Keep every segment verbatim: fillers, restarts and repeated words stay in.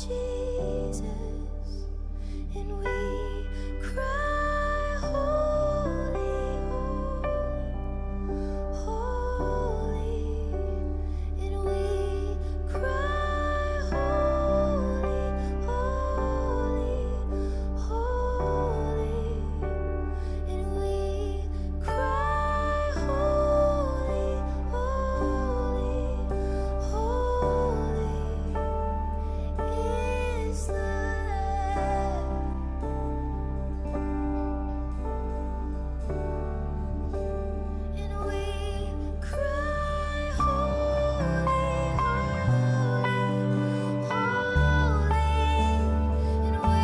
Jesus, and we cry, "Holy, holy, holy," and we cry, "Holy, holy, holy," and we cry, "Holy, holy, holy is the Lamb." And we cry, "Holy, holy, holy," and we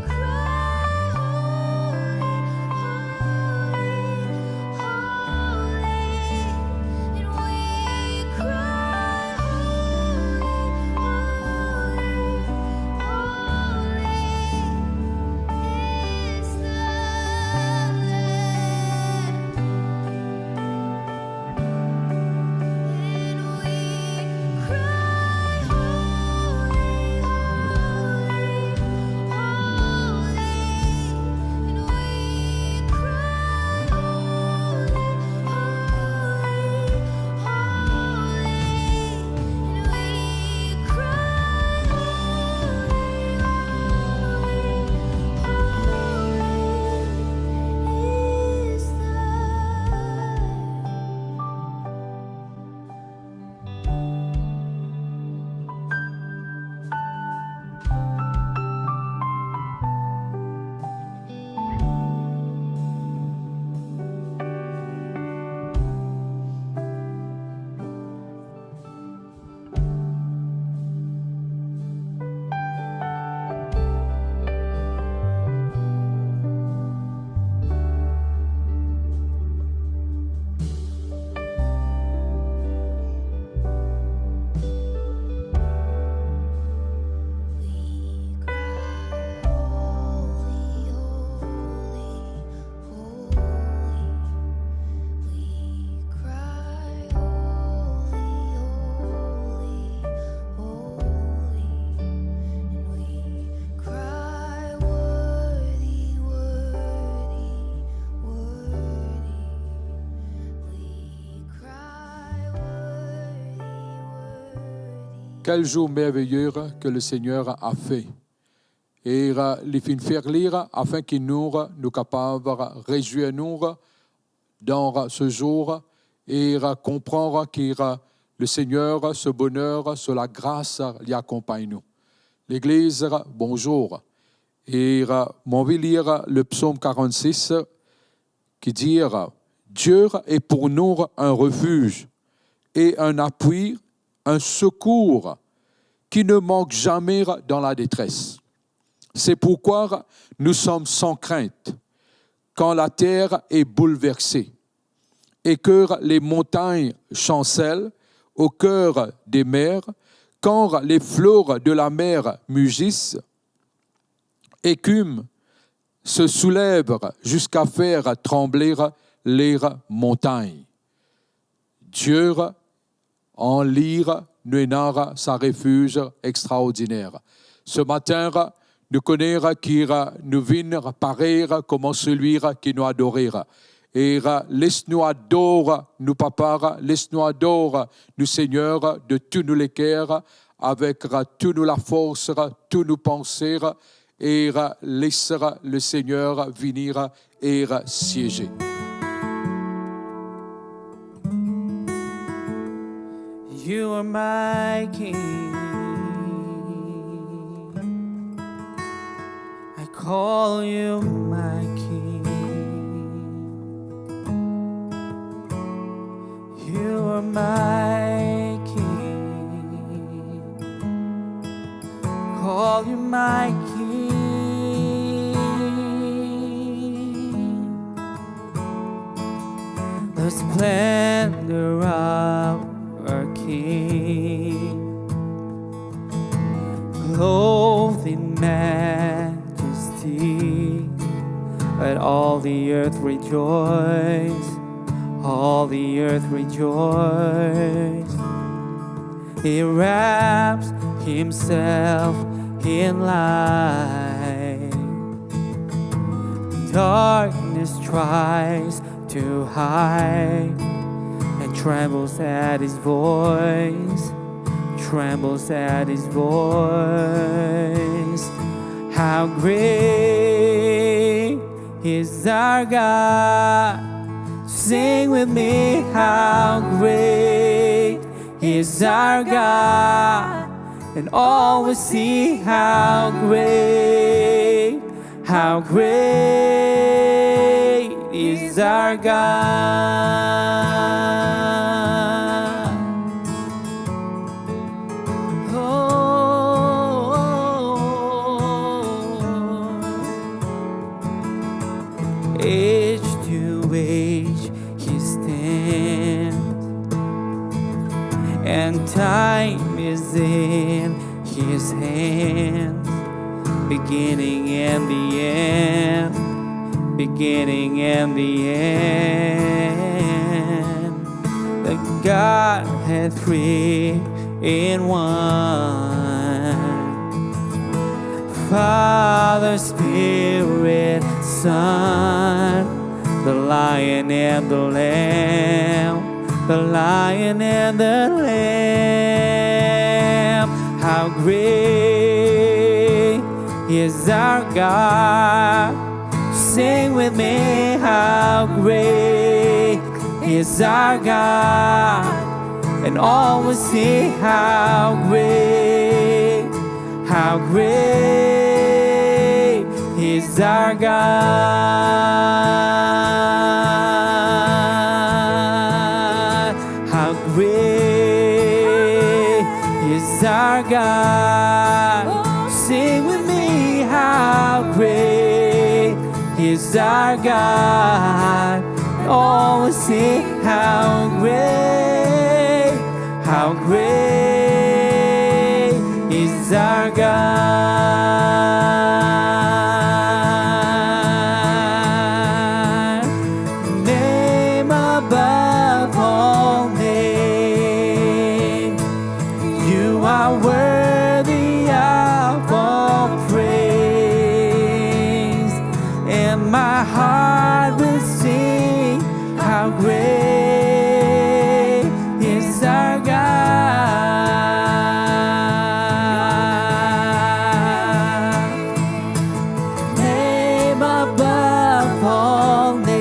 cry, "Holy, holy, holy," and we cry, "Holy, holy, holy is the Lamb." And we cry, "Holy, holy, holy," and we cry, "Holy, holy, holy," and we cry, "Holy, holy, holy is the Lamb." We cry, "Holy, holy, holy." We cry, "Holy, holy, holy." And we cry, "Worthy, worthy, worthy." We cry, "Worthy, worthy." Quel jour merveilleux que le Seigneur a fait. E, euh, li finn fer li afin ki nou, nou kapav rezwir nou dan se zour e, euh, konpran ki, euh, le Seigneur, so boner, so lagras, li akonpagn nou. Legliz, bonzour. E, euh, mo anvi lir le psaume quarante-six, ki dir, "Dieu est pour nous un refuge et un appui, un secours qui ne manque jamais dans la détresse. C'est pourquoi nous sommes sans crainte quand la terre est bouleversée et que les montagnes chancellent au cœur des mers, quand les flots de la mer mugissent, écument, se soulèvent jusqu'à faire trembler les montagnes." Dieu, an li, nou ena sa refiz extraordiner. Se matin, nou kone ki nou vinn parey kouma selwi ki nou adore. E les nou ador nou Papa, les nou ador nou Segner de tou nou leker, avek tou nou lafors, tou nou panse, e les le Segner vini e sieze. You are my king. I call you my king. You are my king. Call you my king. The splendor of our King, clothed in majesty, let all the earth rejoice, all the earth rejoice. He wraps himself in light. Darkness tries to hide and trembles at his voice, trembles at his voice. How great is our God. Sing with me, how great is our God. And all will see how great, how great is our God. Oh, age to age he stands, and time is in his hands, beginning and the end, beginning and the end. The Godhead three in one. Father, Spirit, Son, the Lion and the Lamb, the Lion and the Lamb. How great is our God. Sing with me, how great is our God. And all will see how great, how great is our God. How great is our God. Sing with me, how great is our God. All will sing, how great, how great is our God. Name above all names. You are worthy of all praise, and my heart will sing, how great is our God. Name above all names.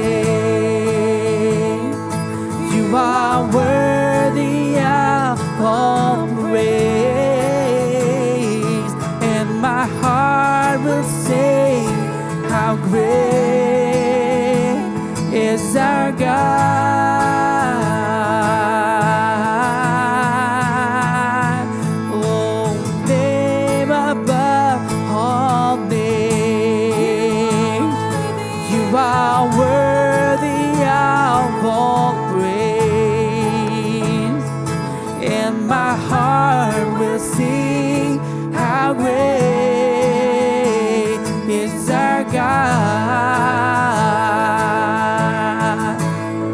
You are worthy of all praise, and my heart will sing, how great is our God. Oh, name above all names. You are worthy of all praise, and my heart will sing, how great is our God.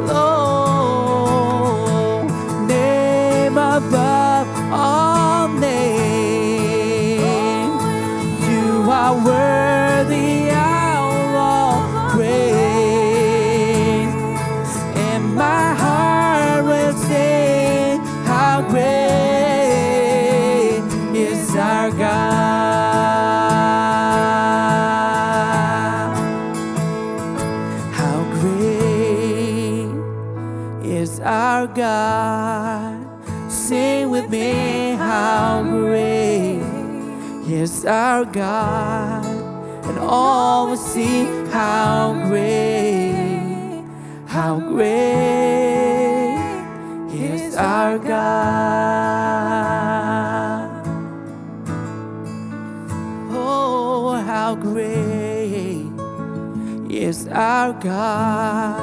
Oh, name above all names. You are worthy of all praise, and my heart will sing, how great is our God. How great is our God. Sing with me, how great is our God. And all will see how great, how great is our God. Oh, how great is our God.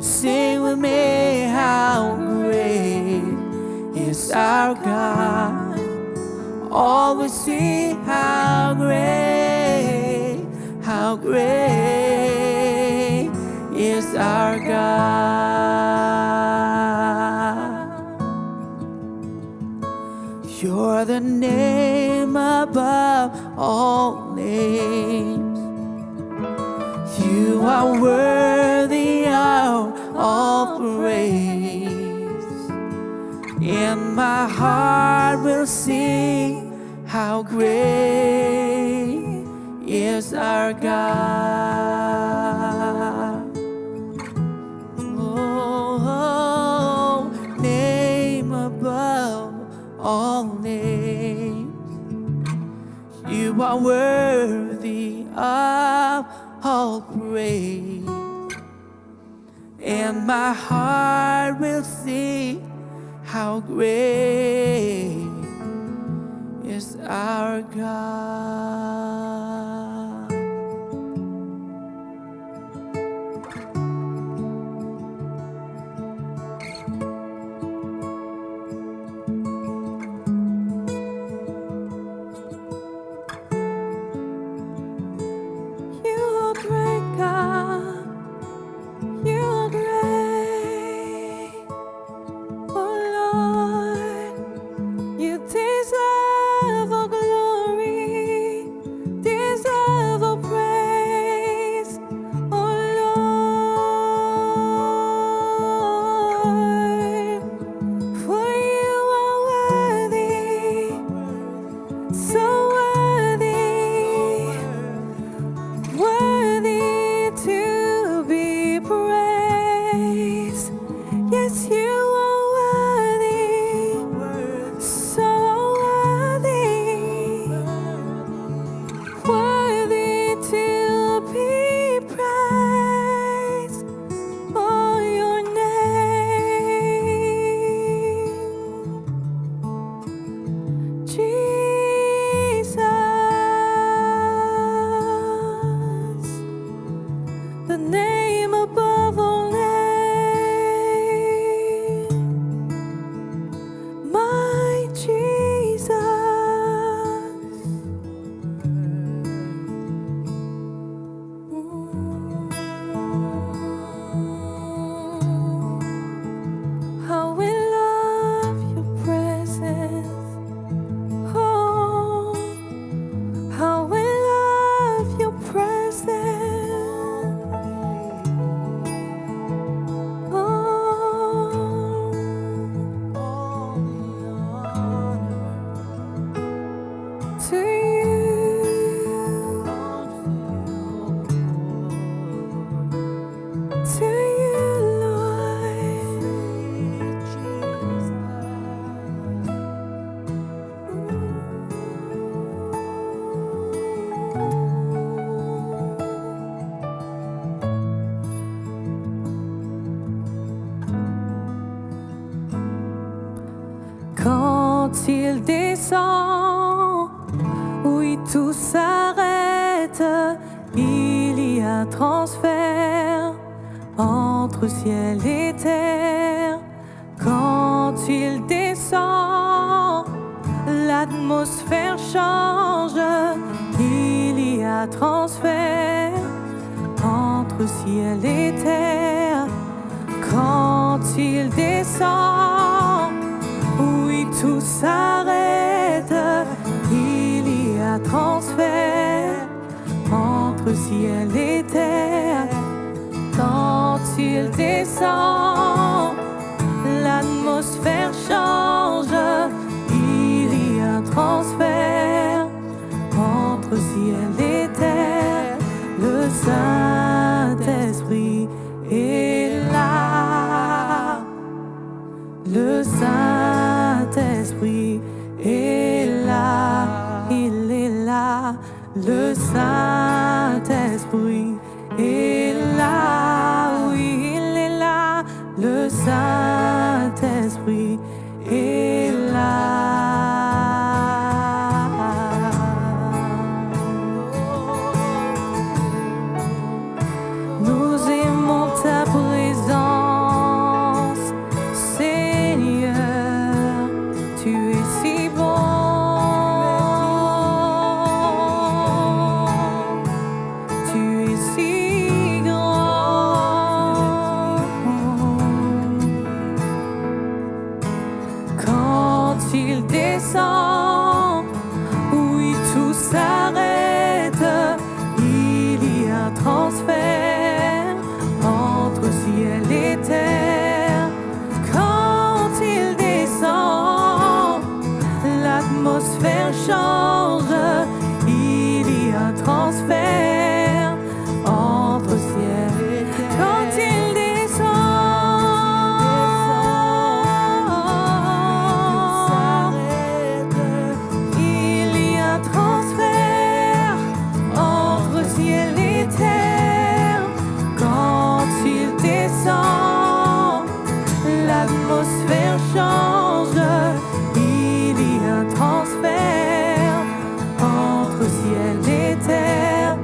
Sing with me, how great is our God. All will see how great, how great is our God. You're the name above all names. You are worthy of all praise. And my heart will sing, how great is our God. Oh, name above all names. You are worthy of all praise. And my heart will sing, how great is our God. You are great, God. You are great. Oh Lord, you deserve all glory, deserve all praise. Oh Lord, for you are worthy, so worthy, worthy to be praised. Yes, you are worthy, so worthy, worthy to be praised. Oh, your name, Jesus, the name above all names, my Jesus. How we love your presence. Oh, how we love your presence. Oh, to you, to you, Lord. Quand il descend, oui, tout s'arrête, il y a transfert entre ciel et terre. Quand il descend, l'atmosphère change, il y a transfert entre ciel et terre. Quand il descend, oui, tout s'arrête, il y a transfert entre ciel et terre. Quand il descend, l'atmosphère change, il y a transfert entre ciel et terre. Le Saint-Esprit est là. Le Saint-Esprit est là, il est là. Le Saint-Esprit est là, oui, il est là. Le Saint-Esprit est là. Nous aimons ta présence, Seigneur, tu es si bon, tu es si grand. L'atmosphère change, il y a transfert entre ciel et terre. Quand il descend, il y a transfert entre ciel et terre. Quand il descend, l'atmosphère change, il y a transfert entre ciel et terre.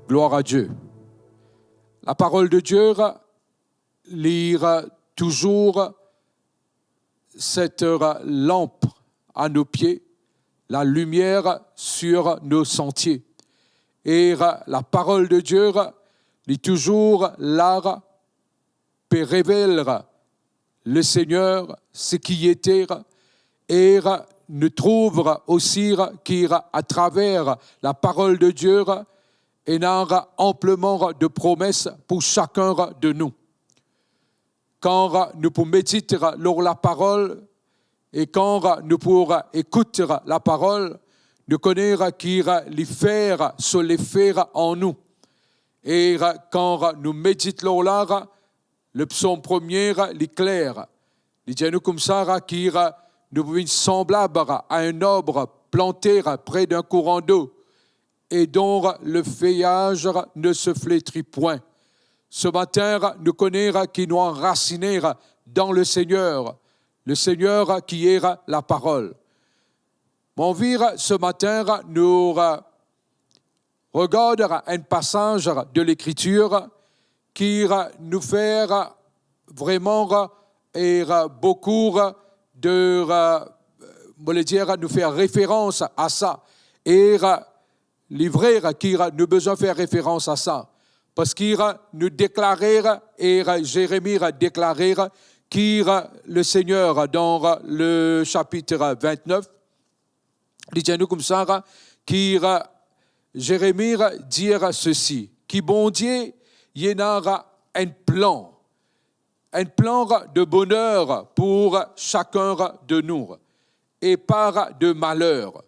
Gloire à Dieu. La parole de Dieu, li touzour cette lampe à nos pieds, la lumière sur nos sentiers. E la parole de Dieu, li touzour la pe revel le Seigneur, ce qui était, e nou trouv osi ki atraver la parole de Dieu, ena anpleman de promes pou sakenn de nou. Kan nou pou medit lor la parole e kan nou pou ekout la parole, nou kone ki li fer so lefe an nou. E kan nou medit lor la, le psom premie, li kler. Li dir nou koumsa ki nou pou vinn sanblab à un arbre planté près d'un courant d'eau et dont le feuillage ne se flétrit point. Ce matin, nou kone ki nou anrasine dans le Seigneur, le Seigneur qui est la parole. Mo anvi ce matin nou regard un passage de l'Écriture ki nou fer vreman e boukou de, mo le dir, nou fer referans à sa. E li vre ki nou bezwin fer referans à sa, parski nou deklare, e Jeremi deklare ki le Seigneur, dans le chapitre vingt-neuf, li dir nou koumsa ki Jeremi dir ceci, ki Bondie ena un plan, un plan de bonheur pour chacun de nous et pas de malheur.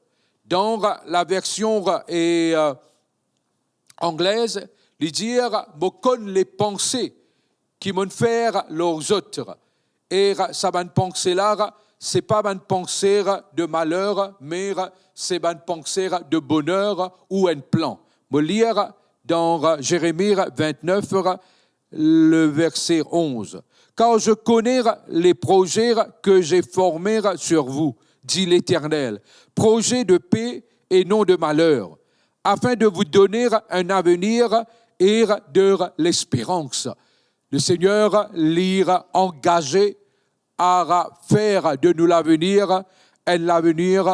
Dans la version, e, anglaise, li dir, mo konn lepanse ki mo'nn fer lor zot. E sa bann panse la, se pa bann panse de maler, me se bann panse de boner ou enn plan. Mo lir dan Jeremi vinnnef, le verse onz. Car je connais les projets que j'ai formés sur vous, dit l'Éternel, projets de paix et non de malheur, afin de vous donner un avenir et de l'espérance. Le Seigneur li angaze a fer de nou lavenir enn lavenir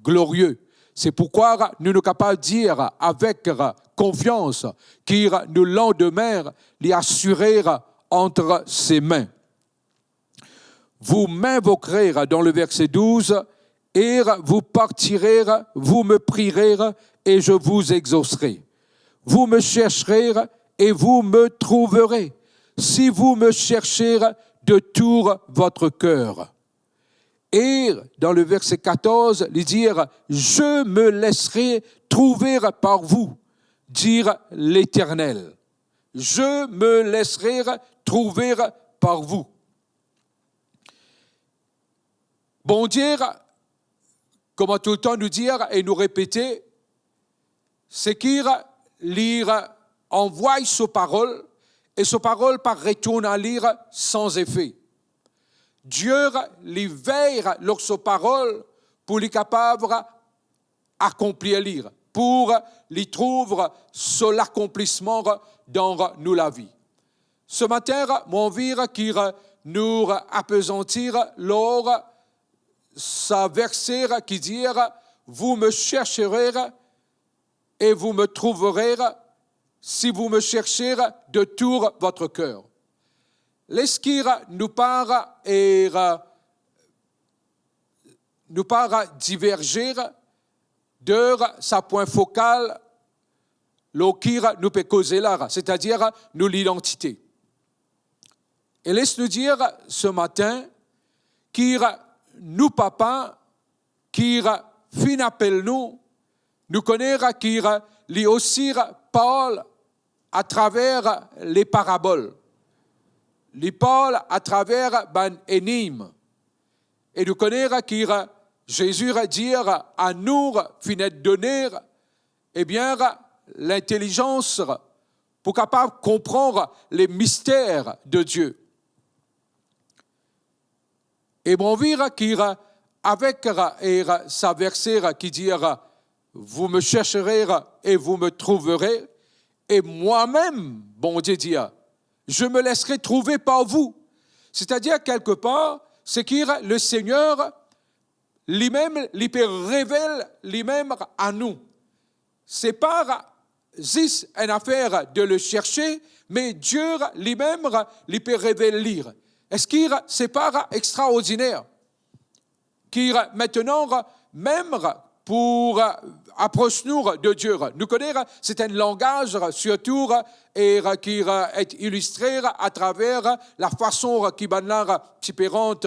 glorie. Se poukwa nou, nou kapav dir avek konfians ki nou landime li asire ant se min. Vous m'invoquerez, dans le verset douze, et vous partirez, vous me prierez, et je vous exaucerai. Vous me chercherez, et vous me trouverez, si vous me cherchez de tout votre cœur. Et dans le verset quatorze, li dir, je me laisserai trouver par vous, dit l'Éternel. Je me laisserai trouver par vous. Bondie, kouma toultan nou dir e nou repete, seki li anvway so parol, e so parol pa retourn a li san zefe. Die li vey lor so parol pou li kapav akonplir li, pou li trouv so lakonplisman dan nou lavi. Se matin, mo anvi ki nou apezanti lor sa verse ki dir, vous me chercherez et vous me trouverez si vous me cherchez de tout votre cœur. Les ki nou pa, e, nou pa diverze de sa pwin fokal lor ki nou pe koze la, setadir nou lidantite. E les nou dir se matin ki nou Papa ki finn apel nou, nou kone ki li osi parl atraver le parabol. Li parl atraver bann enim. E nou kone ki Zezi dir a nou finn done, ebien, lintelizans pou kapav konpran le mister de Die. E mo anvi ki avek, e, sa verse ki dir, vous me chercherez et vous me trouverez, Et moi-même, Bondie dir, je me laisserai trouver par vous. C'est-à-dire, quelque part, se ki Lesegner limem, li pe revel limem a nou. Se pa zis enn afer de le serse, me Bondie limem, li pe revel li. Eski se pa extraordiner? Ki, mintnan, mem pou apros nou de Bondie, nou kone, se enn langaz, sirtou, e ki et ilistre atraver lafason ki bannla ti pe rant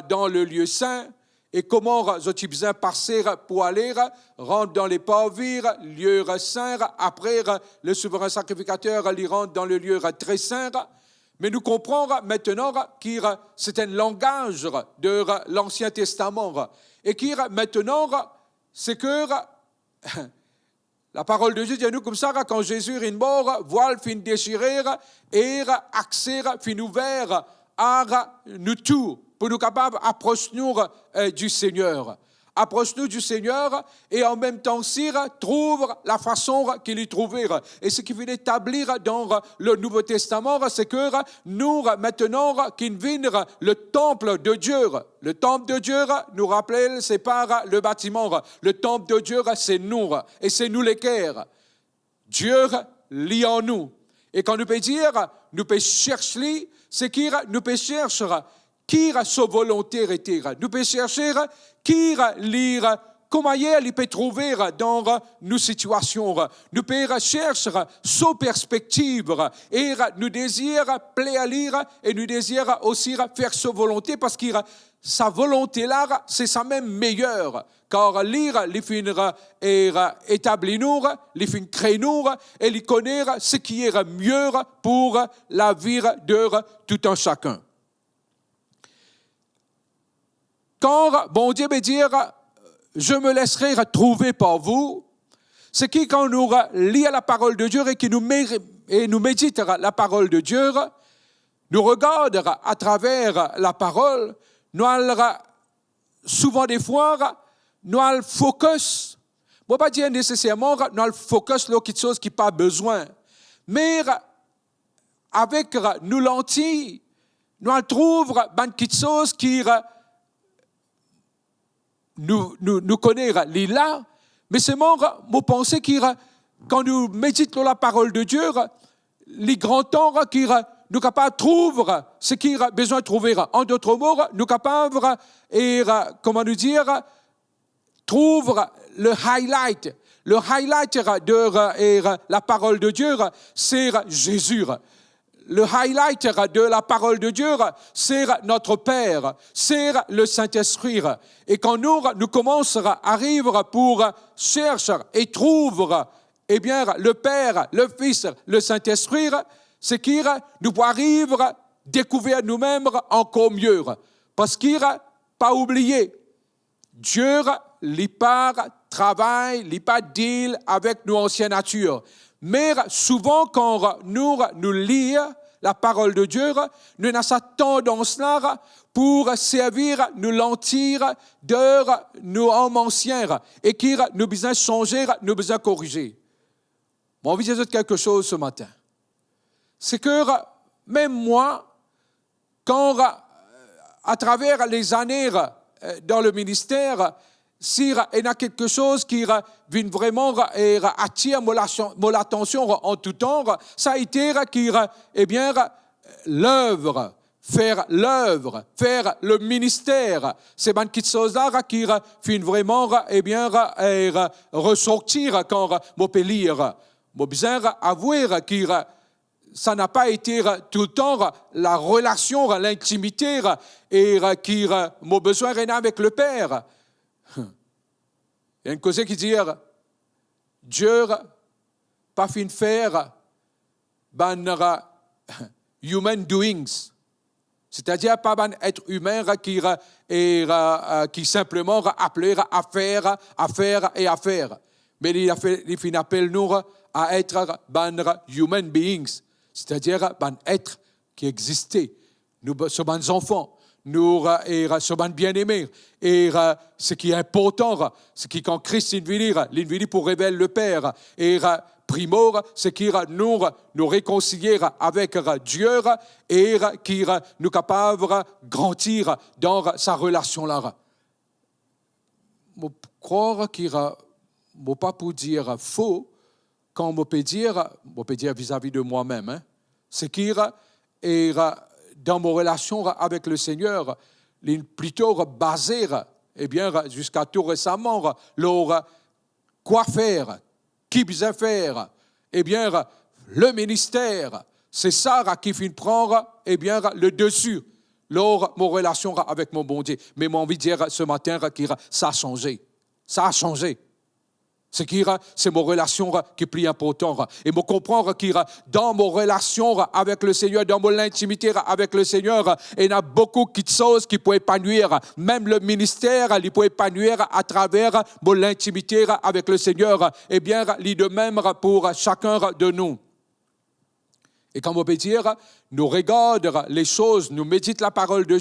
dan le lie sin, e kouma zot ti bizin pase pou ale, rant dan leparvi, lie sin, apre, le souverin sakrifikater, li rant dan le lie tre sin. Me nou konpran mintnan ki se enn langaz de Lansien Testaman, e ki mintnan, se ki Laparol de Die dir nou koumsa, kan Zezi inn mor, vwal finn desire e akse finn ouver a nou tou, pou nou kapav apros nou, eh, di Segner. Apros nou di Segner e an mem tan si trouv lafason ki li trouve. E seki finn etabli dan le Nouvo Testaman, se ki nou, mintnan, ki vinn le tanp de Die. Le tanp de Die, nou rapel, se pa le batiman. Le tanp de Die, se nou, e se nou leker. Die, li an nou. E kan nou pe dir nou pe sers li, se ki nou pe sers ki so volonte ete. Nou pe sers ki li, kouma li pe trouve dan nou sitiasion. Nou pe sers so perspektiv e nou dezir pler li e nou dezir osi fer so volonte, parski sa volonte la, se samem meyer, kar li, li finn, eh, etabli nou, li finn kre nou, e li kone seki mie pou lavi de tou enn sakenn. Kan Bondie pe dir, je me laisserai trouver par vous, se ki kan nou lir Laparol de Die e ki nou me-, e nou medit Laparol de Die, nou regard atraver Laparol, nou al souvan defwa, nou al focus. Mo pa dir neseserman nou al focus lor kiksoz ki pa bizin. Me avek nou lanti, nou al trouv bann kiksoz ki nou, nou, nou kone li la, me selman mo panse ki kan nou medit lor Laparol de Die, li gran tan ki nou kapav trouv seki bizin trouve. An dot mo, nou kapav, e, kouma nou dir, trouv le highlight. Le highlight de, e, Laparol de Die, se Zezi. Le highlight de Laparol de Die, se notre Père, se le Saint-Esprit. E kan nou, nou koumans ariv pou sers e trouv, ebien, le Père, le Fils, le Saint-Esprit, se ki nou pou ariv dekouver noumem ankor mie. Parski, pa oubliye, Die, li pa travay, li pa deal avek nou ansien natir. Me souvan, kan nou, nou lir Laparol de Die, nou ena sa tandans la pou servi nou lanti de nou nanm ansien e ki nou bizin sanze, nou bizin korize. Mo anvi dir zot kiksoz se matin. Se ki mem mwa, kan, atraver lezane, eh, dan le minister, si ena kiksoz ki vinn vreman, eh, atir mo la-, mo latansion an tou tan, sa ete ki, ebien, lev, fer lev, fer le minister. Se bann kiksoz la ki finn vreman, ebien, eh, resorti kan mo pe lir. Mo bizin avoue ki sa napa ete toultan la relasion, lintimite e ki mo bizin ena avek Leper. Ena enn koze ki dir, Die pa finn fer bann human doings, setadir pa bann et imin ki, e, e, ki sinpleman apele a fer, a fer e a fer. Me li, li finn apel nou a et bann human beings, setadir bann et ki existe. Nou, so bann zanfan, nou, e, so bann bieneme, e, seki inportan, seki kan Kris inn vini, li inn vini pou revel Leper, e, primo, se ki nou, nou rekonsilie avek Die e ki nou kapav grandi dan sa relasion la. Mo krwar ki mo pa pou dir fo kan mo pe dir, mo pe dir vizavi de mwa mem, hein, se ki, e, dan mo relasion avek Lesegner, li plito baze, ebien, ziska tou resaman, lor kwa fer, ki bizin fer, ebien, le minister, se sa ki finn pran, ebien, le desi lor mo relasion avek mo Bondie. Me mo anvi dir se matin ki sa sanze. Sa sanze. Se ki, se mo relasion ki pli inportan. E mo konpran ki dan mo relasion avek Lesegner, dan mo lintimite avek Lesegner, ena boukou kiksoz ki pou epanwir. Mem le minister, li pou epanwir atraver mo lintimite avek Lesegner. Ebien, li de mem pou sakenn de nou. E kan mo pe dir, nou regard lesoz, nou medit laparol de,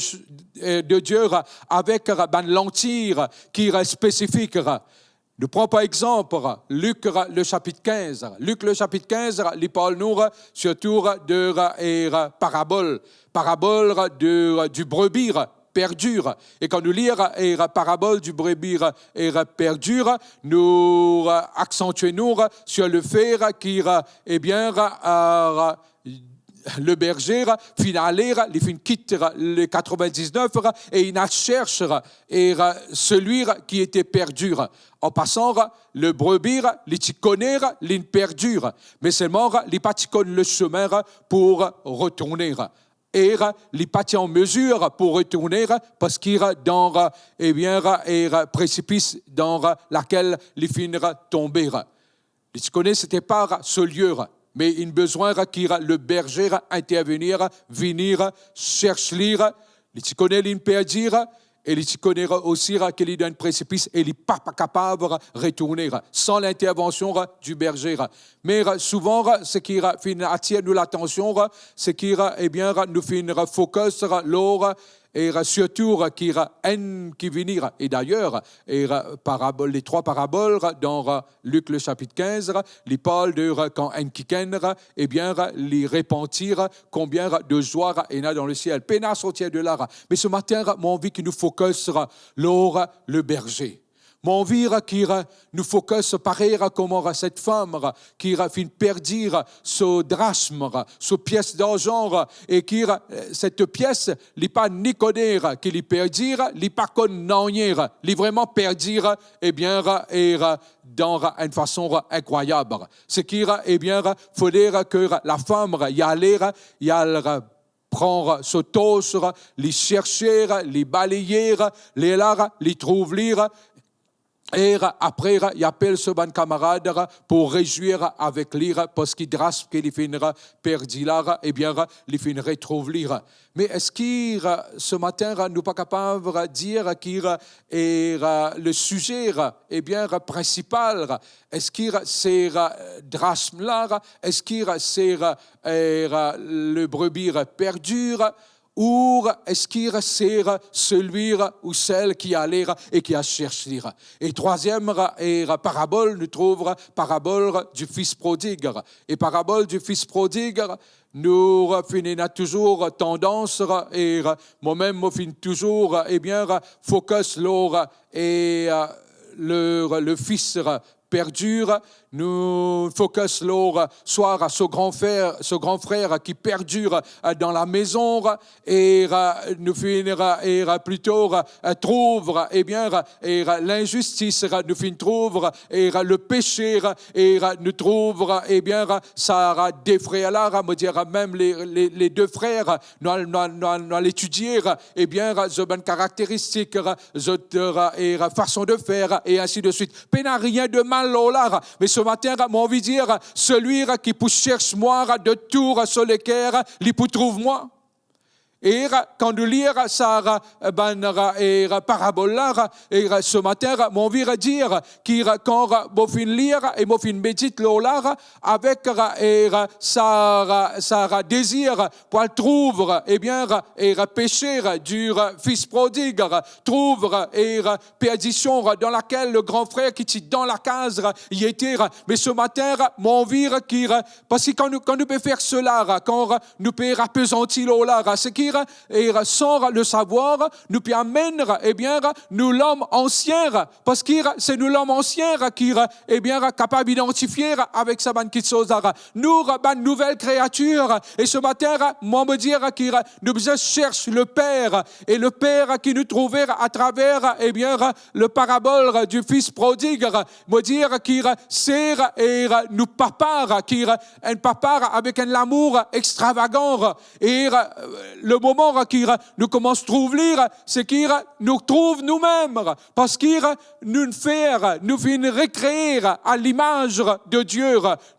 eh, de Die avek bann lanti ki spesifik. Nou pran par exanp Lik le sapit kinz. Lik le sapit kinz, li parl nou sirtou de, eh, parabol. Parabol de, du brebis perdu. E kan nou lir, eh, parabol du brebis, eh, perdu, nou, eh, aksantie nou, eh, sur le fait ki, eh, ebien, eh, le berze finn ale, li finn kit le katrovin-diznef e inn al sers, eh, celui qui était perdu. An pasan, le brebis, li ti kone linn perdi, me selman li pa ti konn le semin pou retourne. E li pa ti an mezir pou retourne, parski dan, ebien, e presipis dan lakel li finn tonbe. Li ti kone sete pa so lie, me inn bizin ki le berze intervenir, vini sers li. Li ti kone linn perdi, e li ti kone osi ki li dan enn presipis e li pa, pa kapav retourne san lintervansion du berze. Me souvan, seki finn atir nou latansion, seki, ebien, nou finn focus lor, e sirtou ki enn ki vini. E dayer, e parabol, le trwa parabol dan Lik le sapit kinz, li parl de kan enn kikenn, ebien, li repanti, konbien de zwa ena dan lesiel. Pena sorti de la. Me se matin, mo anvi ki nou focus lor le berze. Mo anvi ki nou focus parey kouma set fam ki finn perdi so drasm, so pies darzan, e ki, eh, set pies, li pa ni kone ki li perdi, li pa konn nanye, li vreman perdi, ebien, e dan enn fason inkrwayab. Seki, ebien, fode ki lafam i ale, i al pran so tors, li serse, li baleye, lerla li trouv li, e apre, li apel so bann kamarad pou rezwir avek li, parski drasm ki li finn perdi la, ebien, li finn retrouv li. Me eski se matin nou pa kapav dir ki, e, le size, ebien, prinsipal, eski se drasm la, eski se, e, le brebis perdu, ou eski se celui ou celle qui allait et qui a cherché? E trwaziem, e, parabol, nou trouv parabol du fils prodigue. E parabol du fils prodigue, nou finn ena touzour tandans, e mwa mem mo finn touzour, ebien, focus lor, e, le, le fils perdu, nou focus lor swa so gran frer, so gran frer ki perdi dan lamezon, e nou finn, e plito trouv, ebien, e linzistis, nou finn trouv, e le pese, e nou trouv, ebien, sa de frer la, mo dir mem le, le, le de frer, nou al, nou al, nou al, nou al etidie, ebien, zot bann karakteristik, zot, e fason de fer, e ainsi de suite. Pena rien de mal lor la, me se matin, mo anvi dir, celui ki pou sers mwa de tou so leker, li pou trouv mwa. E kan nou lir sa, bann, e, parabol la, e, se matin, mo anvi dir ki kan mo finn lir e mo finn medit lor la, avek, e, sa, sa dezir pou al trouv, ebien, e, pese di fis prodig, trouv, e, perdision dan lakel le gran frer ki ti dan lakaz li ete. Me se matin, mo anvi ki, parski kan nou, kan nou pe fer sela, kan nou pe apezanti lor la, seki, e, san le savwar, nou pe amenn, ebien, nou lom ansien, parski se nou lom ansien ki, ebien, kapav idantifie avek sa bann kiksoz la. Nou bann nouvel kreatir, e se matin, mo, mo dir ki nou bizin cherche le Per, e le Per ki nou trouve atraver, ebien, le parabol di fis prodig, mo dir ki se, e, nou papa, ki enn papa avek enn lamour extravagan. E le moman ki nou koumans trouv li, seki nou trouv noumem, parski nou fer, nou finn rekree a limaz de Die,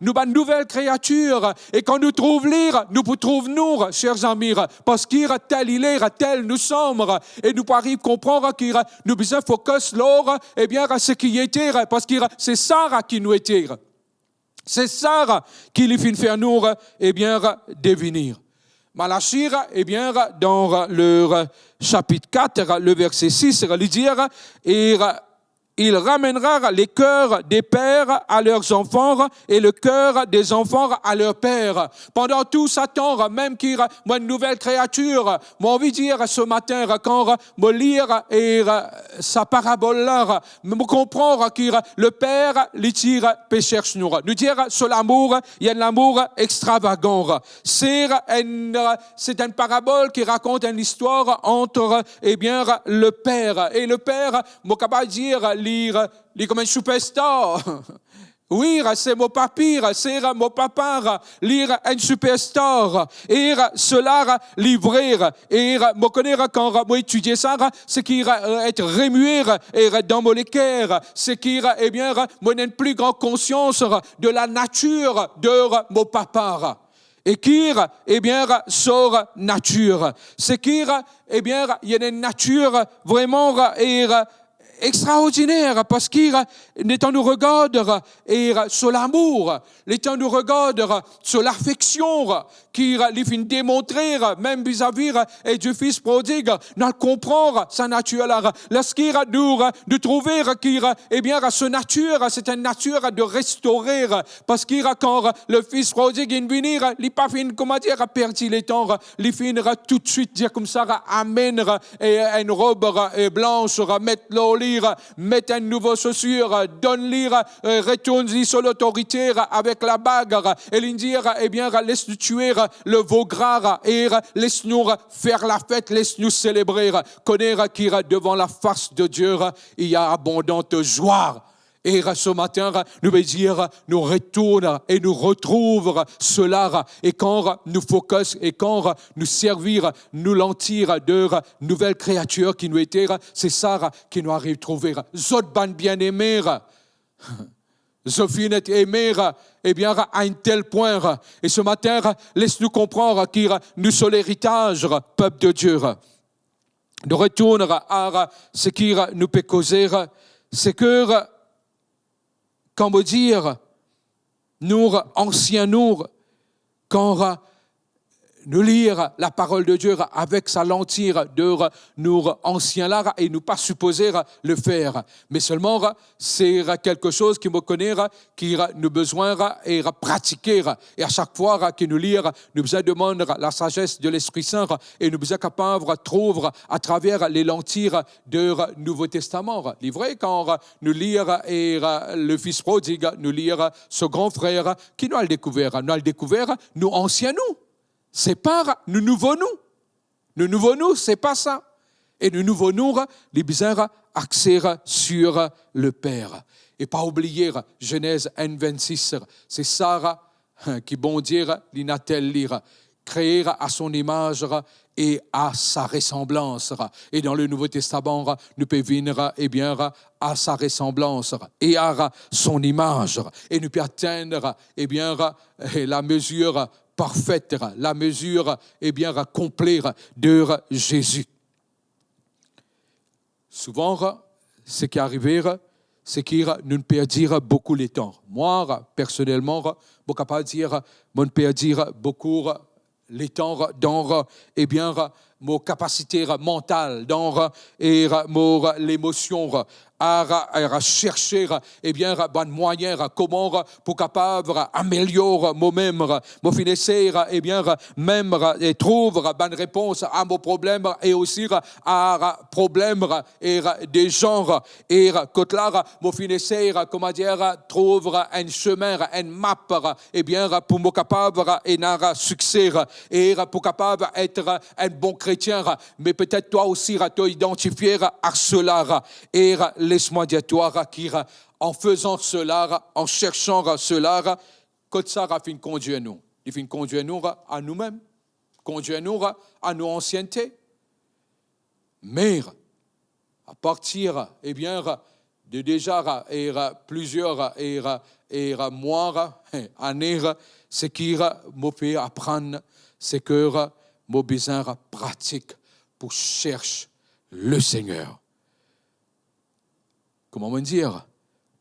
nou bann nouvel kreatir. E kan nou trouv li, nou pou trouv nou, ser zami, parski tel li ete, tel nou som. E nou pou ariv konpran ki nou bizin focus lor, ebien, seki li ete, parski se sa ki nou ete. Se sa ki li finn fer nou, ebien, devenir. Malachi, ebien, dan le sapit kat, le verse sis, li dir, e, "Il ramènera les cœurs des pères à leurs enfants et le cœur des enfants à leurs pères." Pandan tou sa tan, mem ki mo enn nouvel kreatir, mo anvi dir se matin, kan mo lir, e, sa parabol la, mo konpran ki le Per, li ti pe cherche nou. Nou dir so lamour, li enn lamour extravagan. Se enn, se enn parabol ki rakont enn listwar ant, ebien, le Per. E le Per, mo kapav dir li, li kouma enn superstar. Wi, se mo papi, se mo papa, li enn superstar. E sela li vre. E mo kone kan mo etidie sa, seki et remue, e, dan mo leker, seki, ebien, mo ena enn pli gran konsians de la natir de mo papa. E ki, ebien, so natir. Seki, ebien, li ena enn natir vreman, e, extraordiner, parski letan nou regard, e, so lamour, letan nou regard so lafeksion ki li finn demontre mem vizavi, e, di fis prodig, nou al konpran sa natir la. Lerski nou, nou trouve ki, ebien, so natir, se enn natir de restore, parski kan le fis prodig inn vini, li pa finn, kouma dir, perdi letan, li finn toutswit dir koumsa, amenn, e, enn rob, e, blans, met lor li, met enn nouvo sosir, donn li, e, retourn li so lotorite avek labag, e li dir, ebien, les nou tue le veau gras, e les nou fer lafet, les nou selebre, kone ki devan lafas de Die, il y a abondante joie. E se matin, nou pe dir, nou retourn e nou retrouv sela. E kan nou focus, e kan nou servi nou lanti de nouvel kreatir ki nou ete, se sa ki nou ariv trouve. Zot bann bieneme, zot finn et eme, ebien, a enn tel pwin. E se matin, les nou konpran ki nou so leritaz, pep de Die. Nou retourn a seki nou pe koze, se ki, kan mo dir, nou ansien nou, kan nou lir laparol de Die avek sa lanti de nou ansien la, e nou pa sipoze le fer. Me selman, se kelke soz ki mo kone ki nou bizin e pratike. E a sak fwa ki nou lir, nou bizin demann lasazes de Lespri Sin, e nou bizin kapav trouv atraver le lanti de Nouvo Testaman. Li vre, kan nou lir e le fis prodig, nou lir so gran frer, ki nou al dekouver? Nou al dekouver nou ansien nou. Se pa nou nouvo nou. Nou nouvo nou, se pa sa. E nou nouvo nou, li bizin axe sur le Per. E pa oubliye, Zenez enn vennsis, se sa ki Bondie li ena tel li, kree à son image et à sa ressemblance. E dan le Nouvo Testaman, nou pe vinn, ebien, à sa ressemblance et à son image. E nou pe atenn, ebien, lamezir parfet, la mezir, ebien, konple de Zezi. Souvan, seki arive, seki nou'nn perdi boukou letan. Mwa, personelman, mo kapav dir, mo'nn perdi boukou letan dan, ebien, mo kapasite mantal, dan, e mo lemosion, a, a serse, ebien, bann mwayin kouma pou kapav amelior momem. Mo finn esey, ebien, mem, e trouv bann repons a mo problem e osi a problem, e de zan, e kot la, mo finn esey, kouma dir, trouv enn semin, enn map, ebien, pou mo kapav ena sikse, e pou kapav et enn bon kretien. Me petet twa osi, to idantifie a sela, e les mwa dir twa ki, an fezan sela, an sersan sela, kot sa finn kondir nou? Li finn kondir nou a noumem, kondir nou a nou ansiennte. Me, apartir, ebien, de deza, e, plizier, e, e, mwa, ane, seki mo pe aprann, seki mo bizin pratik pou sers Lesegner. Kouma mo dir?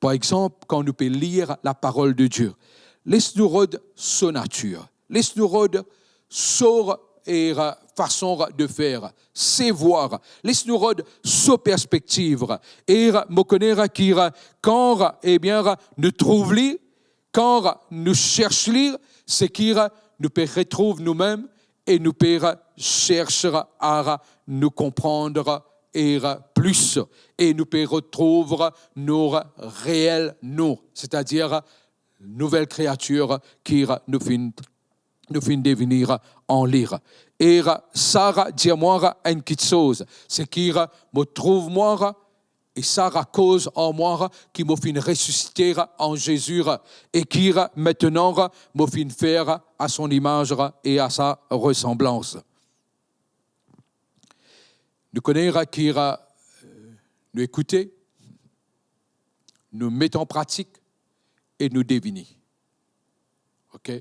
Par exanp, kan nou pe lir laparol de Die, les nou rod so natir, les nou rod so, e, fason de fer, se vwar, les nou rod so perspektiv. E mo kone ki kan, ebien, nou trouv li, kan nou sers li, seki nou pe retrouv noumem e nou pe sers a nou konpran e plis, e nou pe retrouv nou reel nou, setadir nouvel kreatir ki nou finn, nou finn devini an li. E sa dir mwa enn kiksoz, seki mo trouv mwa, e sa akoz ar mwa ki mo finn resisite an Zezi, e ki aster mo finn fer a son imaz e a sa resanblans. Nou kone ki nou ekoute, nou met an pratik e nou devini. Ok?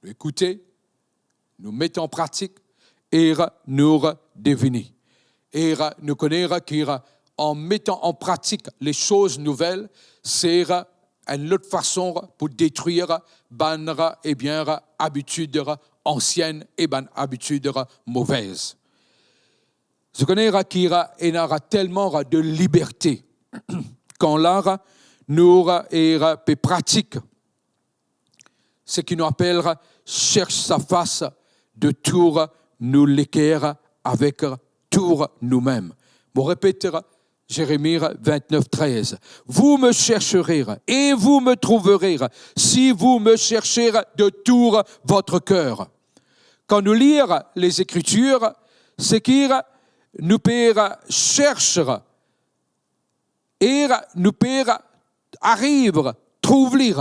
Nou ekoute, nou met an pratik e nou devini. E nou kone ki an metan an pratik le soz nouvel, se enn lot fason pou detrir bann, ebien, abitid ansien e bann abitid move. Zot kone ki ena telman de liberte kan la nou, e, pe pratik seki nou apel sers sa fas de tou nou leker avek tou noumem. Mo repet, Zeremi vintnef trez, "Vous me chercherez et vous me trouverez si vous me cherchez de tout votre cœur." Kan nou lir Lezekritir, seki nou pe sers e nou pe ariv trouv li.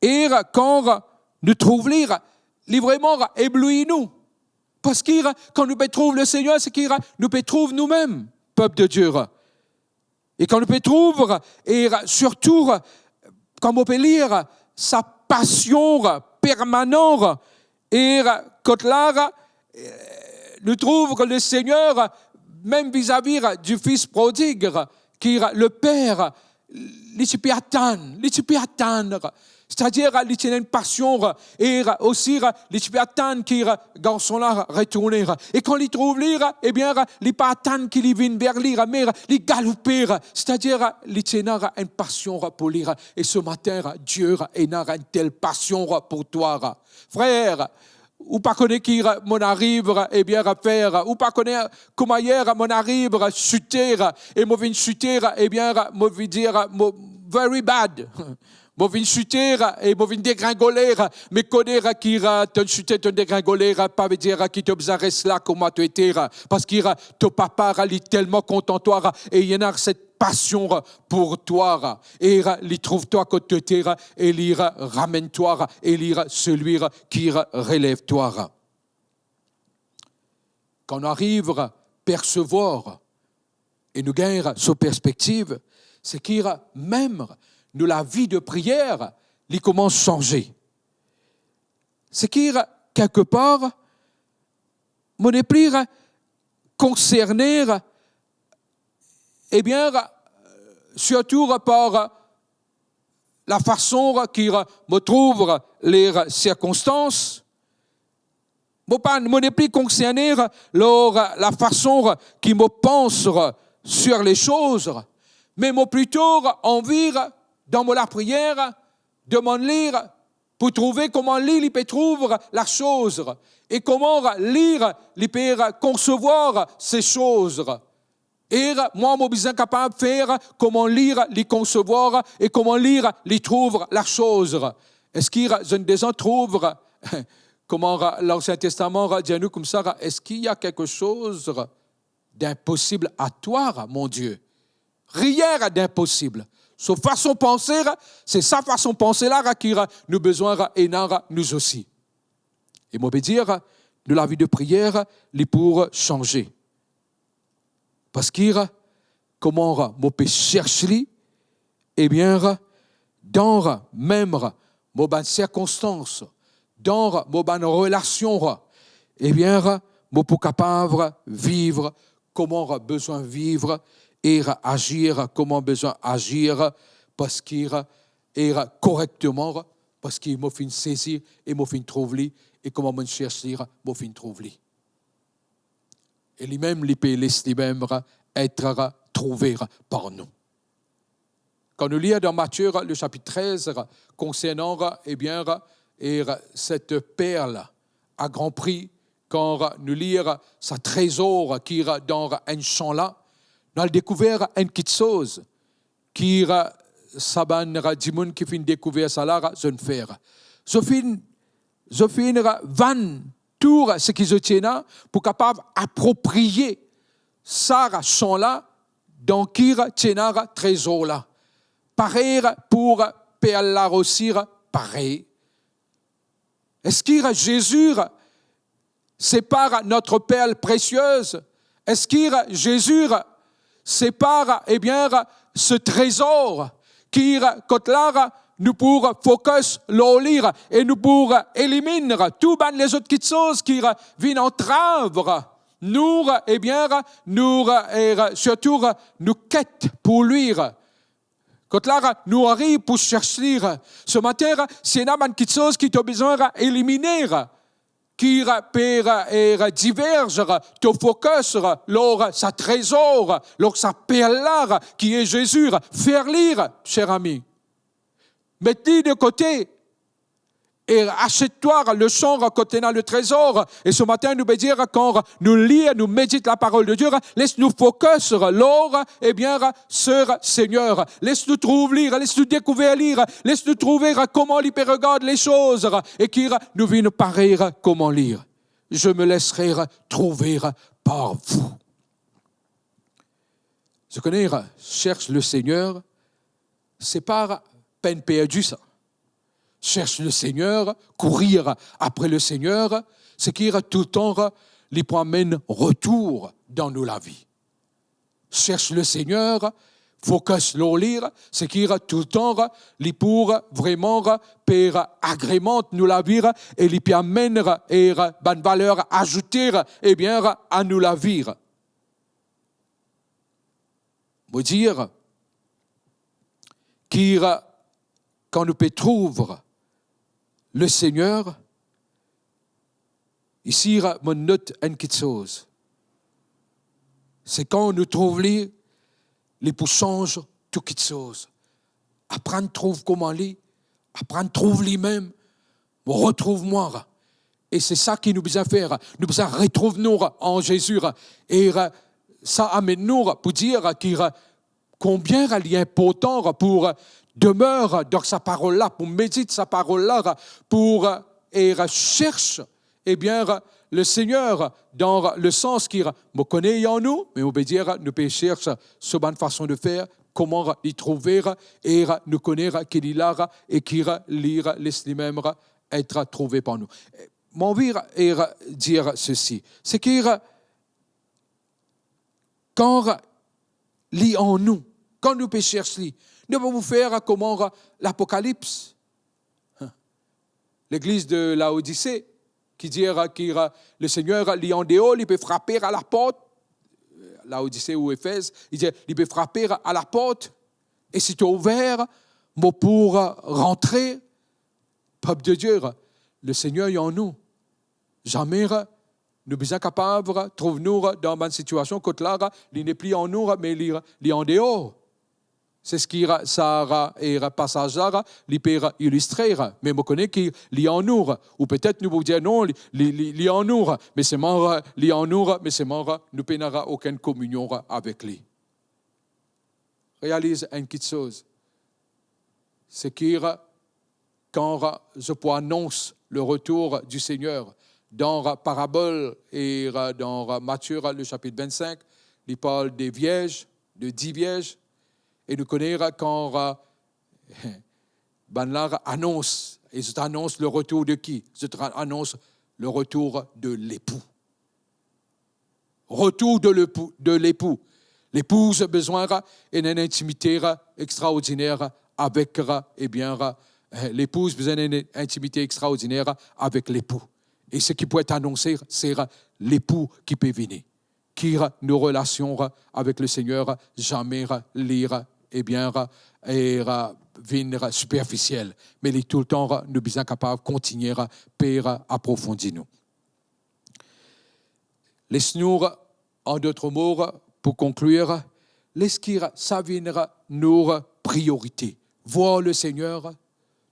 E kan nou trouv li, li vreman ebloui nou. Parski kan nou pe trouv Lesegner, seki nou pe trouv noumem, pep de Die. E kan nou pe trouv, e sirtou, kan mo pe lir sa pasion permanan, e kot la, e, nou trouv ki Lesegner, mem vizavi di fis prodig, ki leper, li ti pe atann, li ti pe atann. Setadir, li ti ena enn pasion, e osi, li ti pe atann ki garson la retourne. E kan li trouv li, ebien, li pa atann ki li vinn ver li, me li galoupe. Setadir, li ti ena enn pasion pou li. E se matin, Die ena enn tel pasion pou twa. Frer, ou pa kone ki mo'nn ariv, ebien, fer. Ou pa kone kouma yer mo'nn ariv site, e mo vinn site, ebien, mo vinn dir, mo very bad. Mo vinn site e mo vinn degringole, me kone ki to'nn site, to'nn degringole, pa vedir ki to bizin res la kouma to ete, parski to Papa, li telman kontan twa, e li ena set pasion pou twa, e li trouv twa kot to ete, e li ramenn twa, e li selwi ki relev twa. Kan nou ariv persevwar e nou gagn so perspektiv, seki mem nou lavi de priyer, li koumans sanze. Seki kelkepar, mo nepli konserne, ebien, sirtou par lafason ki mo trouv le sirkonstans. Mo pa, mo nepli konserne lor lafason ki mo pans sir lesoz, me mo plito anvi, dan mo lapriyer, demann li pou trouve kouma li, li pe trouv lasoz, e kouma li, li pe konsevwar sesoz. E mwa, mo bizin kapav fer kouma li, li konsevwar, e kouma li, li trouv lasoz. Eski zot inn deza trouv kouma Lansien Testaman dir nou koumsa, eski il y a quelque chose d'impossible à toi, mon Dieu? Rien d'inpossible. So fason panse, se sa fason panse la ki nou bizin ena nou osi. E mo pe dir, nou lavi de priyer, li pou sanze. Parski kouma mo pe sers li, ebien, dan mem mo bann sirkonstans, dan mo bann relasion, ebien, mo pou kapav viv kouma bizin viv e azir kouma bizin azir, parski, e korekteman, parski mo finn sezi e mo finn trouv li, e kouma mo sers li, mo finn trouv li. E limem, li pe les limem et trouve par nou. Kan nou lir dan Matie, le chapitre trez, konsernan, ebien, e cette perle à grand prix, kan nou lir sa trezor ki dan enn san la, nou al dekouver enn kiksoz ki sa bann dimoun ki finn dekouver sa la, zot finn fer. Zot finn, zot finn vann tou seki zot ti ena pou kapav apropriye sa san la, dan ki ti ena trezor la. Parey pou perl la osi, parey. Eski Zezi, c'est pas notre perle précieuse? Eski Zezi, c'est pas, ebien, ce trésor ki kot la nou pou focus lor li e nou pou eliminn tou bann lezot kiksoz ki vinn antrav nou, ebien, nou, e sirtou nou ket pou li. Kot la nou ariv pou sers li. Se matin, si ena bann kiksoz ki to bizin elimine, ki pe, e, diverz to focus lor sa trezor, lor sa perl la ki e Zezi, fer li, ser ami. Met li de kote e asiet twa le san kot ena le trezor. E se matin nou pe dir, kan nou lir, nou medit la parole de Dieu, les nou focus lor, ebien, se Seigneur. Les nou trouv li, les nou dekouver li, les nou trouve kouma li pe regard lezot e ki nou vinn parey kouma li. Je me laisserai trouver par vous. Zot kone, cherche le Seigneur, c'est pas peine perdue sa. Cherche le Seigneur, courir après le Seigneur, seki toultan li pou amenn retour dan nou lavi. Cherche le Seigneur, focus lor li, seki toultan li pou vreman pe agremant nou lavi e li pe amenn, e, bann valer azoute, ebien, a nou lavi. Mo dir ki kan nou pe trouv le Seigneur, isi mo not enn kiksoz. Se kan nou trouv li, li pou sanz tou kiksoz. Aprann trouv kouma li, aprann trouv limem, mo retrouv mwa. E se sa ki nou bizin fer, nou bizin retrouv nou an Zezi. E sa amenn nou pou dir ki konbien li inportan pou demeure dan sa parol la, pou medit sa parol la, pou, e, cherche, ebien, le Seigneur, dan le sans ki, mo kone li an nou, me mo pe dir, nou pe cherche so bann fason de fer, kouma li trouve, e nou kone ki li la, e ki li les limem et trouve par nou. Mo anvi, e, dir sesi, seki kan li an nou, kan nou pe cherche li, nou pa pou fer kouma Lapokalips, legliz de Laodise, ki dir ki, eh, Lesegner, li andeor, li pe frape a laport. Laodise ou Efez, li dir, li pe frape a laport. E si to ouver, mo pou rantre. Pep de Die, Lesegner li an nou. Zame nou bizin kapav trouv nou dan bann sitiasion kot la, li nepli an nou, me li, li andeor. Se seki sa, eh, pasaz la, li pe ilistre. Me mo kone ki li an nou. Ou petet nou pou dir, "Non, li, li, li, li an nou, me selman, li an nou, me selman nou pena okenn kominion avek li." Realiz enn kiksoz. Seki kan zot pou anons le retour du Seigneur, dan parabol e dan Matie, le chapitre vingt-cinq, li parl de vierz, de dix vierz, e nou kone kan bannla anons, e zot anons le retour de ki? Zot anons le retour de lepou. Retour de lepou, de lepou. Lepouz bizin ena enn intimite extraordiner avek, ebien, eh, lepouz bizin ena enn intimite extraordiner avek lepou. E seki pou et anonse, se lepou ki pe vini. Ki nou relasion avek Lesegner zame li, ebien, e vinn siperfisiel, me li toultan nou bizin kapav kontigne pe aprofondi nou. Les nou, en d'autres mots, pou konklir, les ki sa vinn nou priorite. Voir Lesegner,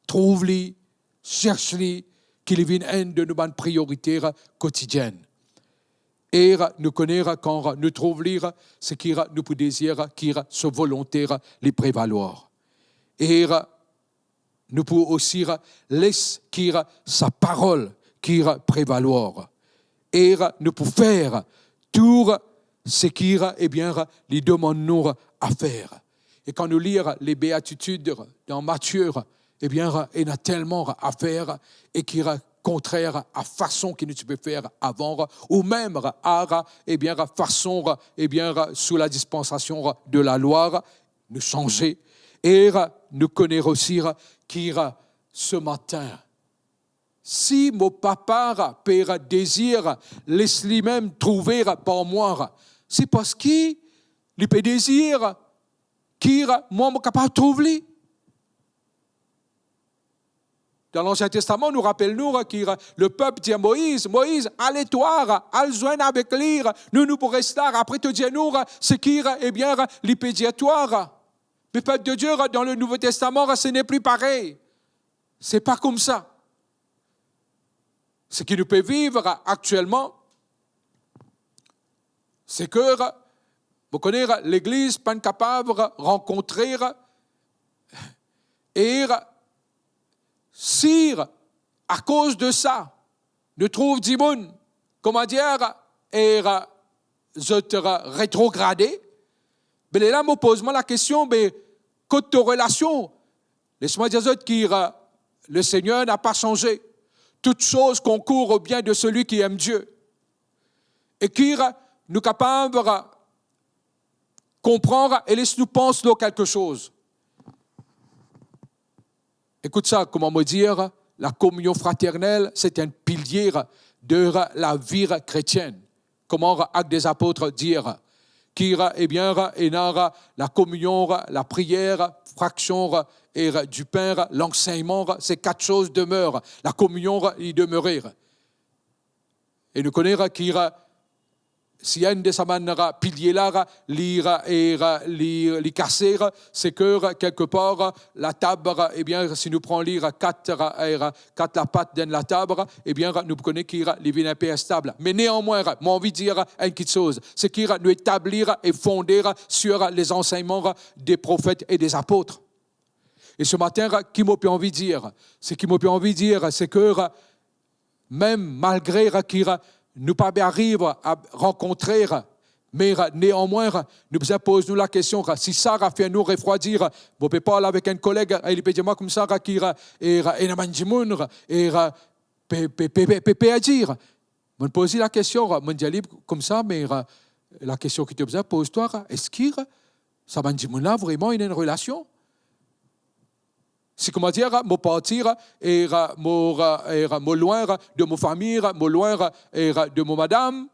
trouv li, sers li, ki li vinn enn de nou bann priorite kotidienn. E nou kone kan nou trouv li, seki nou pou dezir ki so volonte li prevalwar. E nou pou osi les ki sa parol ki prevalwar. E nou pou fer tou seki, ebien, li demann nou a fer. E kan nou lir le Beatitid dan Matie, ebien, ena telman a fer e ki kontrer a fason ki nou ti pe fer avan, ou mem a, ebien, fason, ebien, sou la dispansasion de lalwa, nou sanze. E nou kone osi ki se matin, si mo Papa pe dezir les limem trouve par mwa, se parski li pe dezir ki mwa mo kapav trouv li. Dan Lansien Testaman, nou rapel nou ki lepep dir Moiz, "Moiz, ale twa, al zwenn avek li, nou, nou pou res la, apre to dir nou seki, ebien, li pe dir twa." Me pep de Die, dan le Nouvo Testaman, se nepli parey. Se pa koumsa. Seki nou pe viv aktielman, seki, mo kone, legliz pa'nn kapav rankontre, e si akoz de sa, nou trouv dimoun, kouma dir, e zot retrograde, be lerla mo poz mwa lakestion, be kot to relasion? Les mwa dir zot ki Lesegner napa sanze. Toutes choses concourent au bien de celui qui aime Dieu. E ki nou kapav konpran e les nou pans lor kelke soz. Ekout sa, kouma mo dir, la communion fraternelle, c'est un pilier de la vie chrétienne. Kouma Actes des Apôtres dir, ki, ebien, ena la communion, la prière, fraction, e du pain, l'enseignement, ces quatre choses demeurent. La communion, li demere. E nou kone ki si enn de sa bann pilie la, li, e, li, li kase, seki kelkepar latab, ebien, si nou pran li kat, e, kat lapat dan latab, ebien, nou kone ki li vinn inpe instab. Me neanmwin, mo anvi dir enn kiksoz, seki nou etabli e fonde sur les enseignements des prophètes et des apôtres. E se matin, ki mo pe anvi dir? Seki mo pe anvi dir, seki mem malgre ki nou pa pe ariv a rankontre, me neanmwin, nou bizin poz nou lakestion, si sa fer nou refrwadir. Mo pe parl avek enn koleg, e li pe dir mwa koumsa ki, e, ena bann dimoun, e, pe, pe, pe, pe, pe perdi. Mo'nn poz li lakestion, mo'nn dir li koumsa, me, lakestion ki to bizin poz twa, eski sa bann dimoun la vreman ena enn relasion? Si, kouma dir, mo parti, e mo, e mo lwin de mo fami, mo lwin, e de mo madam,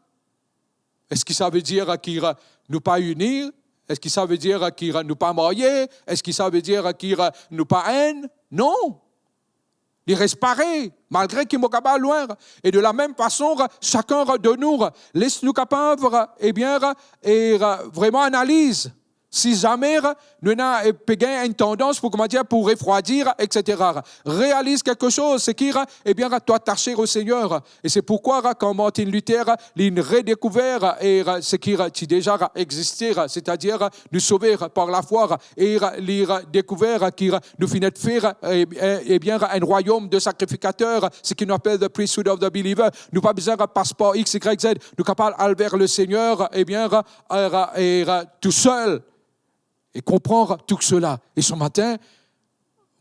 eski sa ve dir ki nou pa ini? Eski sa ve dir ki nou pa marye? Eski sa ve dir ki nou pa enn? Non. Li res parey, malgre ki mo kapav lwin. E de la mem fason, sakenn de nou, les nou kapav, ebien, e vreman analiz. Si zame nou ena, e, pe gagn enn tandans pou, kouma dir, pou refrwadir, etsetera. Realiz kiksoz, se ki, ebien, to atase o Segner. E se poukwa, kan Martin Luther, li redekouver, e, seki ti deza existe, setadir nou sove par lafwa, e li dekouver ki nou finn fer, e, e, ebien, enn rwayom de sakrifikater, seki nou apel the priesthood of the believer. Nou pa bizin pas par X, Y, Z. Nou kapav al ver le Segner, ebien, e, e, tousel, e konpran tou sela. E se matin,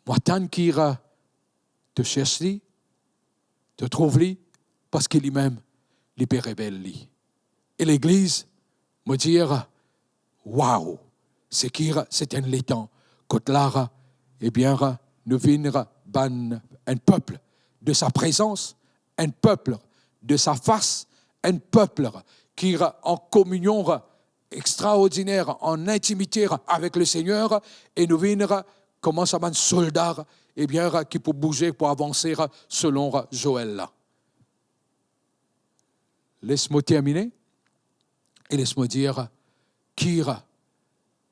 mo atann ki to sers li, to trouv li, parski limem, li pe revel li. E legliz, mo dir, waw, seki se enn letan kot la, ebien, nou vinn bann, enn pep de sa prezans, enn pep de sa fas, enn pep ki an kominion extraordiner, an intimite avek le Segner, e nou vinn kouma sa bann solda, ebien, ki pou bouze, pou avanse selon Joel la. Les mo termine, e les mo dir, ki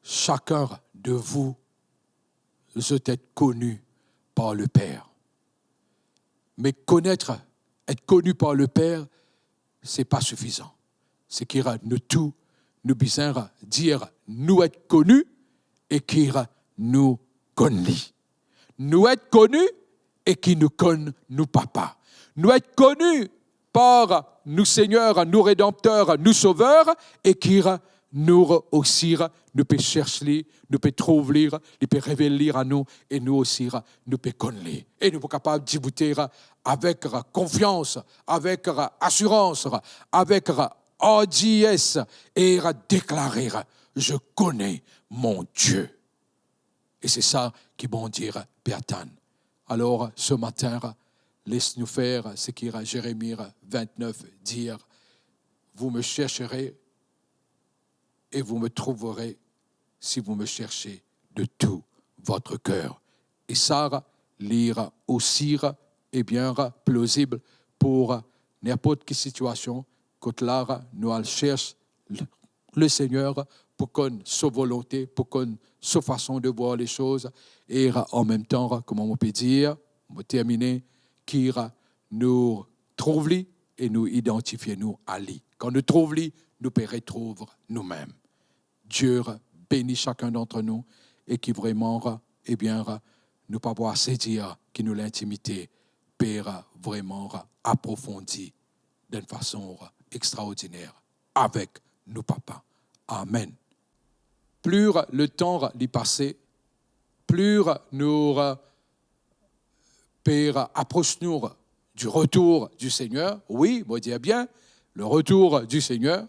sakenn de vou, zot et koni par le Per. Me konet, et koni par le Per, se pa sifizan. Seki nou tou, nou bizin dir nou et koni e ki nou konn li. Nou et koni e ki nou konn nou Papa. Nou et koni par nou Segner, nou Redanter, nou Sover, e ki nou osi, nou pe sers li, nou pe trouv li, li pe revel li a nou, e nou osi, nou pe konn li. E nou pou kapav diboute avek konfians, avek asirans, avek ardies, e deklare, "Je connais mon Dieu." E se sa ki Bondie pe atann. Alor, se matin, les nou fer seki Zeremi vintnef dir, "Vous me chercherez et vous me trouverez si vous me cherchez de tout votre cœur." E sa, li osi, ebien, plozib pou ninport ki sitiasion kot la nou al sers le, le Segner pou konn so volonte, pou konn so fason de vwar lesoz, e an mem tan, kouma mo pe dir, mo termine, ki nou trouv li e nou idantifie nou a li. Kan nou trouv li, nou pe retrouv noumem. Dieu beni sakenn dantre nou e ki vreman, ebien, nou pa pou ase dir ki nou lintimite pe vreman aprofondi dan enn fason extraordiner avek nou Papa. Amen. Pli letan li pase, pli nou pe apros nou du retour du Seigneur, wi, mo dir bien, le retour du Seigneur,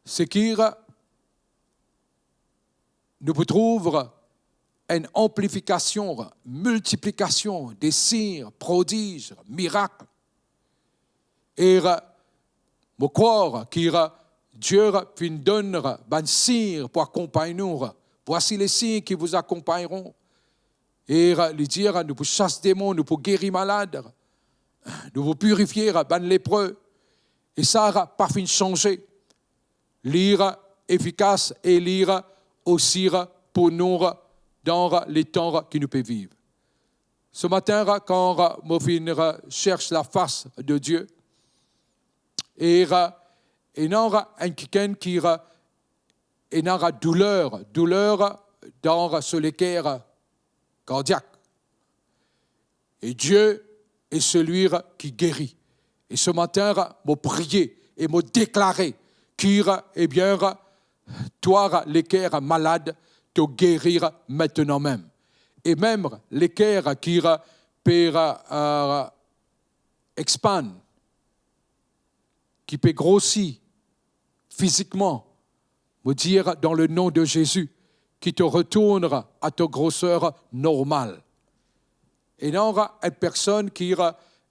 seki nou pou trouv enn anplifikasion, miltiplikasion de sign, prodiz, mirak. E mo krwar ki Dieu finn donn bann sign pou akonpagn nou. Voici les signes qui vous accompagneront. E li dir, nou pou sas demon, nou pou geri malad, nou pou pirifie bann lepre. E sa pa finn sanze. Li efikas e li osi pou nou dan letan ki nou pe viv. Se matin, kan mo finn sers lafas de Dieu, e ena enn kikenn ki ena douler, douler dan so leker kardiak. E Dieu est celui qui guérit. E se matin, mo priye e mo deklare ki, ebien, twa leker malad, to geri aster mem. E mem leker ki pe, euh, expand, ki pe grosi fizikman, mo dir, dans le nom de Jésus, ki to retourn a to groser normal. Ena enn personn ki,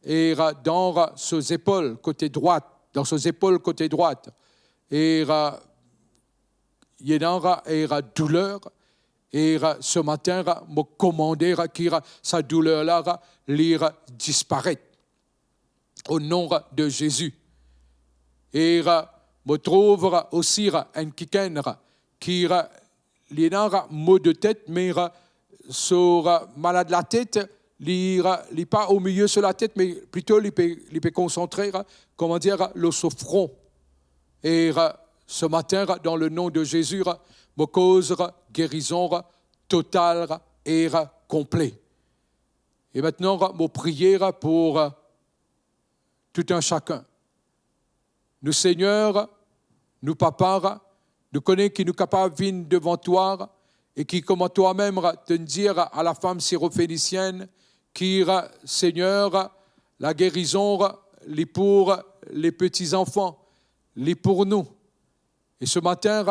e, dan so zepol kote drwat, dan so zepol kote drwat, e, ena, e, douler, e, se matin, mo komande ki sa douler la, li disparet, o nom de Zezi. E mo trouv osi enn kikenn ki li ena mal de tet, me so malad latet, li, li pa o milie so latet, me plito li pe, li pe konsantre, kouma dir, lor so fron. E se matin, dan le nom de Zezi, mo koz gerizon total e konple. E aster, mo priye pou tou enn sakenn. Nou Segner, nou Papa, nou kone ki nou kapav vinn devan twa, e ki kouma twamem to'nn dir a lafam Sirofenisienn, ki, Segner, lagerizon li pou le peti zanfan, li pou nou. E se matin,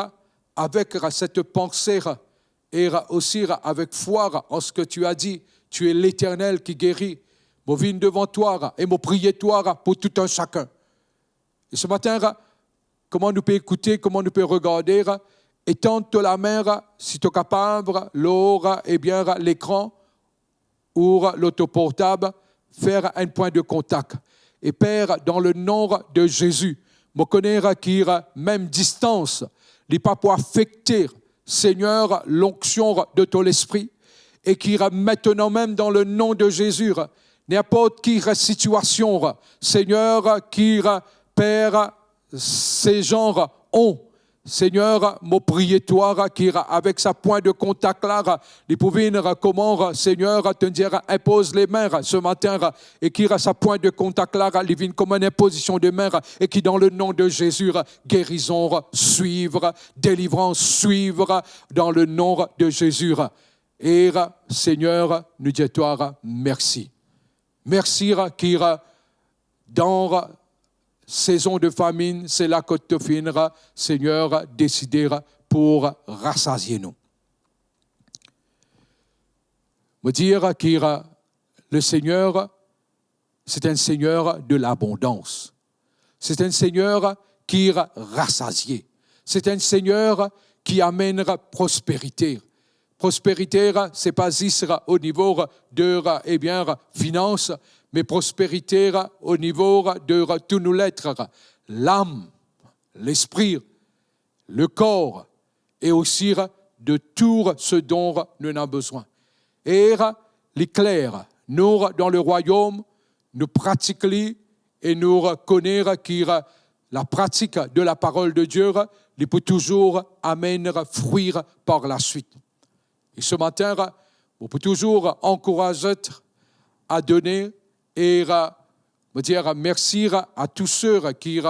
avek set panse, e osi avek fwa, an ce que tu as dit, tu es l'Éternel qui guérit, mo vinn devan twa e mo priye twa pou tou enn sakenn. E se matin, kouma nou pe ekoute, kouma nou pe regarde, etann to lame, si to kapav, lor, ebien, lekran, ou lor to portab, fer enn pwin de kontak. E Per, dan le nom de Zezi, mo kone ki mem distans, li pa pou afekte, Segner, lonksion de to Lespri, e ki aster mem, dan le nom de Zezi, ninport ki sitiasion, Segner, ki Per, se zan, on, Segner, mo priye twa ki avek sa pwin de kontak la, li pou vinn kouma, Segner, to'nn dir, inpoz lame se matin, e ki sa pwin de kontak la, li vinn kouma enn inpozision de me, e ki dan le nom de Zezi, gerizon swiv, delivrans swiv, dan le nom de Zezi. E Segner, nou dir twa mersi. Mersi ki dan sezon de faminn, se la kot to finn, Segner, deside pou rasazie nou. Mo dir ki le Segner, se enn Segner de labondans. Se enn Segner ki rasazie. Se enn Segner ki amenn prosperite. Prosperite, se pa zis o nivo de, ebien, finans, me prosperite o nivo de tou nou let, lam, lespri, lekor, e osi de tou se don nou ena bezwin. E li kler, nou dan le rwayom, nou pratik li, e nou kone ki la pratik de la parol de Dieu, li pou touzour amenn fri par laswit. E se matin, mo pou touzour ankouraz zot a done, e mo dir mersi a tou se ki,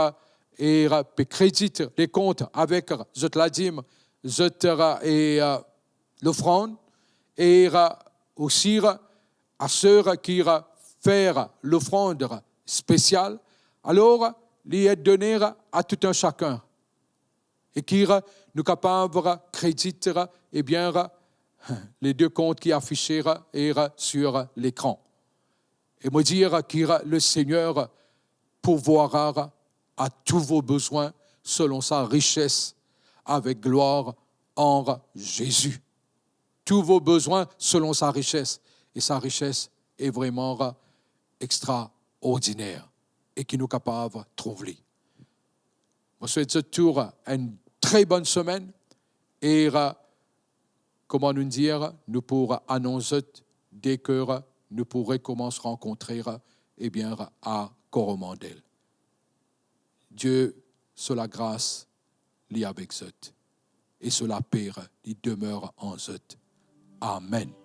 e, pe kredit lekont avek zot ladim, zot, e, lofrann, e osi a se ki fer lofrann spesial, alor li ete done a tou enn sakenn, e ki nou kapav kredit, ebien, le de kont ki afise, e, sur lekran. E mo dir ki le Segner pourvoira à tous vos besoins selon sa richesse avec gloire en Jésus. Tous vos besoins selon sa richesse. E sa richesse e vreman extraordiner e ki nou kapav trouv li. Mo swet zot tou enn tre bonn semenn e, kouma nou dir, nou pou anons zot deki nou pou rekoumans rankontre, ebien, a Coromandel. Dieu, so lagras, li avek zot, e so lape, li demer an zot. Amen.